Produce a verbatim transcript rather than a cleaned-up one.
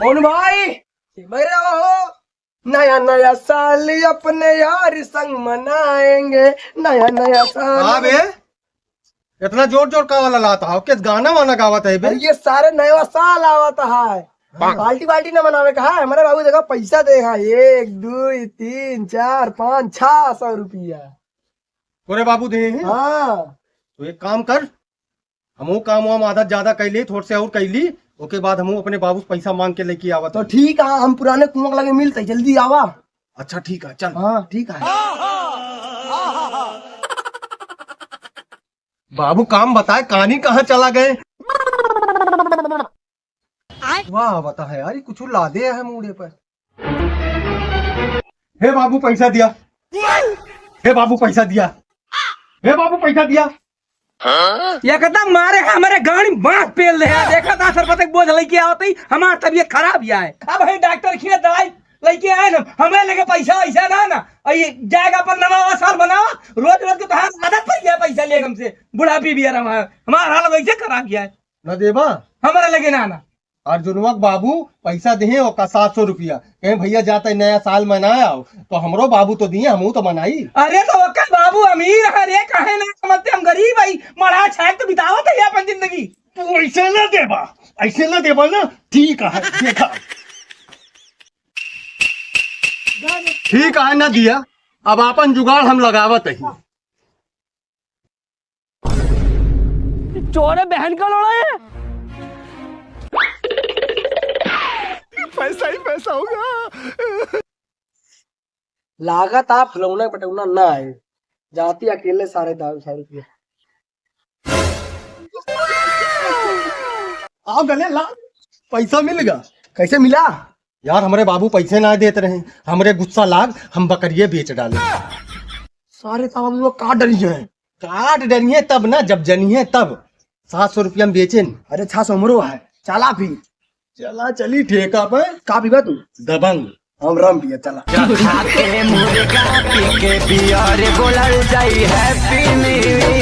मोनू भाई, मेरे हो, नया नया साल अपने यार संग मनाएंगे, नया नया साल। हाँ बे, इतना जोर जोर का वाला लाता हो? किस गाना वाना गावत है बे? अरे ये सारे नया साल आवत है। हाँ। पार्टी वार्टी न मनावे का है, हमारे बाबू देखो पैसा दे, हाँ, एक, दो, तीन, चार, पाँच, छह सौ रुपया। तोरे बाबू दे हैं? हाँ। तो एक काम कर, हमहू काम वाम आधा ज्यादा कैली, थोड़ से और कैली, ओके बाद हमहू अपने बाबू से पैसा मांग के लेके आवत तो हई। ठीक है, हम पुराने कुआं के लगे मिलते, जल्दी आवा। अच्छा ठीक है, चल। हाँ ठीक है। बाबू काम बताए, कानी कहाँ चला गए? वाह, बता है यार, ये कुछ लादे है मूड़े पर। हे बाबू, पैसा दिया। हे बाबू, पैसा दिया। हे बाबू, पैसा दिया। एकदम मारे का हमारे गाड़ी बांस पेल रहे हैं। देखा था सर, पता बोझ लेके आवत ही, हमार तबीयत खराब ही आए। अब है डॉक्टर खिया दवाई लेके आए ना, हमें लगे पैसा वैसा ना ना। और ये जाएगा अपन नवा साल मनावा, रोज रोज के तो हर आदत पड़ गया पैसा ले हमसे, बुढ़ापी भी है हमारा, हमारा हाल वैसे खराब ही है। न देबा? हमारा लगे ना ना। अर्जुनवा के बाबू पैसा दिहे ओका सात सौ रुपया, कहे भैया जाता है नया साल मनाया हो, तो हमरो बाबू तो दिए, हमहू तो मनाई। अरे तो ओकर बाबू अमीर है रे, काहे ना समझते, हम गरीब है, मढ़ा छाए तो बितावत है अपन जिंदगी। तू ऐसे ना देबा, ऐसे ना देबा ना, ठीक है, देखा। ठीक है ना दिया, अब आपन जुगाड़ हम लगावत ही। चोरे बहन का लोड़ा है। पैसा ही पैसा होगा। लागत आप फुलौना पटौना ना आए, जाती अकेले सारे दारू सारू पिए। आओ गले ला, पैसा मिल गया। कैसे मिला? यार, हमरे बाबू पैसे ना देत रहे, हमरे गुस्सा लाग, हम बकरिये बेच डाले। सारे साहब लोग काट डरी हैं। काट डरी हैं तब ना, जब जनी है तब। सात सौ रुपया में बेचेन। अरे, छह सौ हमरो है, चला फिर। चला, चली ठेका पे। का पीबा तू? दबंग। हम रम पिया, चला। खाके मुर्गा पी के बियर बोलल जाई Happy New Year।